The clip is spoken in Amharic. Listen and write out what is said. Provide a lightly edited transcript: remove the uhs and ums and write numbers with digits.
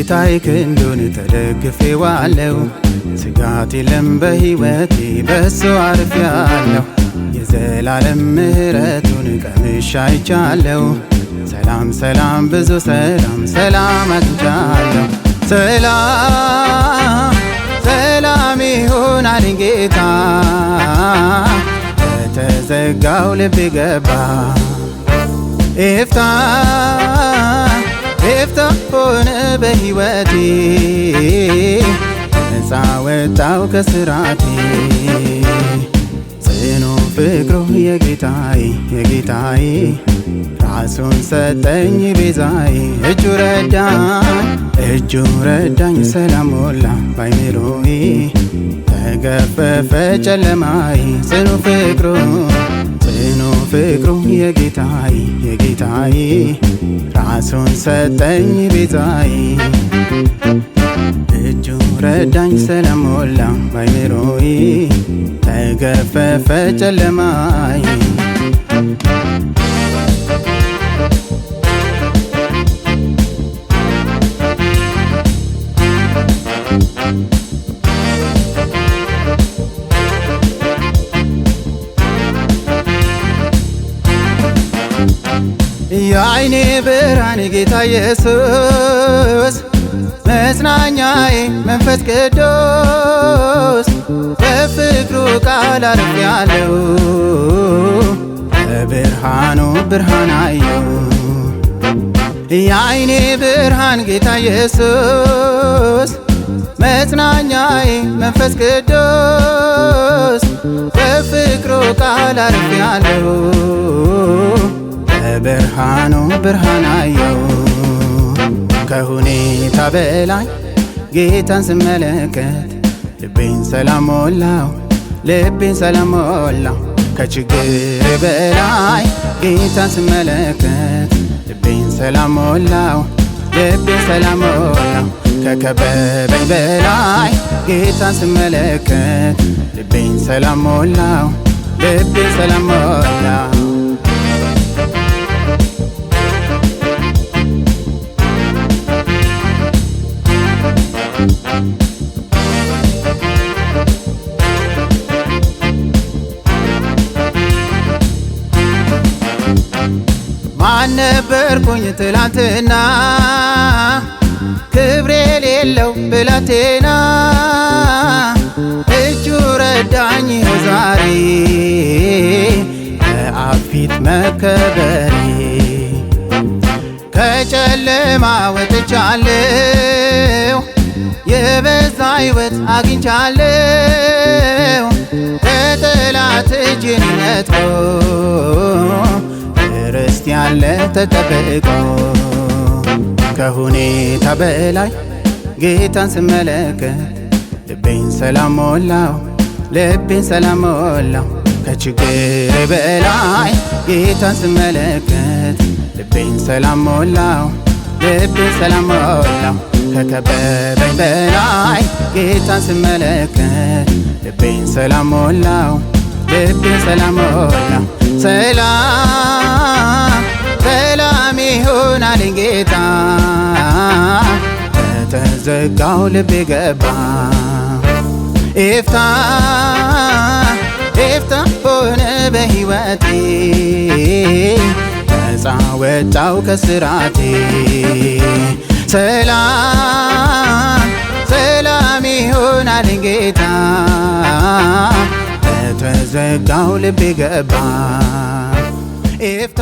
የጌታዬ ክንዱን ተደግፌዋለሁ። ስጋት የለም በሕይወቴ በሱ አርፌያለሁ። የዘላለም ምሕረቱን ቀምሼ አይቻለሁ። ሰላም ሰላም ብዙ ሰላም ሰላም አግኝቻለሁ። ሰላም ሰላም ይሆናል ጌታ፣ በተዘጋው ልቤ ገባ። ኤፍታ ኤፍታ ሆነ በሕይወቴ፣ ነፃ ወጣው ከስራቴ። ጽኑ ፍቅሩ የጌታዬ የጌታዬ፣ ራሱን ሰጠኝ ቤዛዬ። እጁ ረዳኝ እጁ ረዳኝ፣ ሰላም ሞላ ባይምሮዬ፣ ተገፈፈ ጨለማዬ። ጽኑ ፍቅሩ ጽኑ ፍቅሩ የጌታዬ የጌታዬ፣ ራሱን ሰጠኝ ቤዛዬ። እጁ ረዳኝ፣ ሰላም ሞላ ባይምሮዬ፣ ተገፈፈ ጨለማዬ። የዓይኔ ብርሃን ጌታ ኢየሱስ፣ መጽናኛዬ መንፈስ ቅዱስ፣ በፍቅሩ ቃል አርፌያለሁ፣ በብርሃኑ ብርሃን አየሁ። የዓይኔ ብርሃን ጌታ ኢየሱስ፣ መጽናኛዬ መንፈስ ቅዱስ፣ በፍቅሩ ቃል አርፌያለሁ፣ በብርሃኑ ብርሃን አየሁ። ከሁኔታ በላይ ጌታን ስመለከት፣ ልቤን ሰላም ሞላው ልቤን ሰላም ሞላው። ከችግር በላይ ጌታን ስመለከት፣ ልቤን ሰላም ሞላው ልቤን ሰላም ሞላው። ከከበበኝ በላይ ጌታን ስመለከት፣ ልቤን ሰላም ሞላው ልቤን ሰላም ሞላው። ማን ነበርኩኝ ትላንትና፣ ክብሬ የሌለው ብላቴና፣ እጁ ረዳኝ ይኸው ዛሬ በአብ ፊት መከበሬ። ከጨለማ ወጥቻለሁ፣ የበዛ ሕይወት አግኝቻለሁ። ከጠላት እጅ ነጥቆ፣ ርስት ያለ ተጠብቆ። ከሁኔታ በላይ ጌታን ስመለከት፣ ልቤን ሰላም ሞላው ልቤን ሰላም ሞላው። ከችግር በላይ ጌታን ስመለከት፣ ልቤን ሰላም ሞላው ልቤን ሰላም ሞላው። ከከበበኝ በላይ ጌታን ስመለከት፣ ልቤን ሰላም ሞላው ልቤን ሰላም ሞላው። ሰላም ሰላም ይሆናል ጌታ፣ በተዘጋው ልቤ ገባ። ኤፍታ ኤፍታ ሆነ በሕይወቴ፣ ነፃ ወጣው ከስራቴ። ሰላም ሰላም ይሆናል ጌታ፣ በተዘጋው ልቤ ገባ። ኤፍታ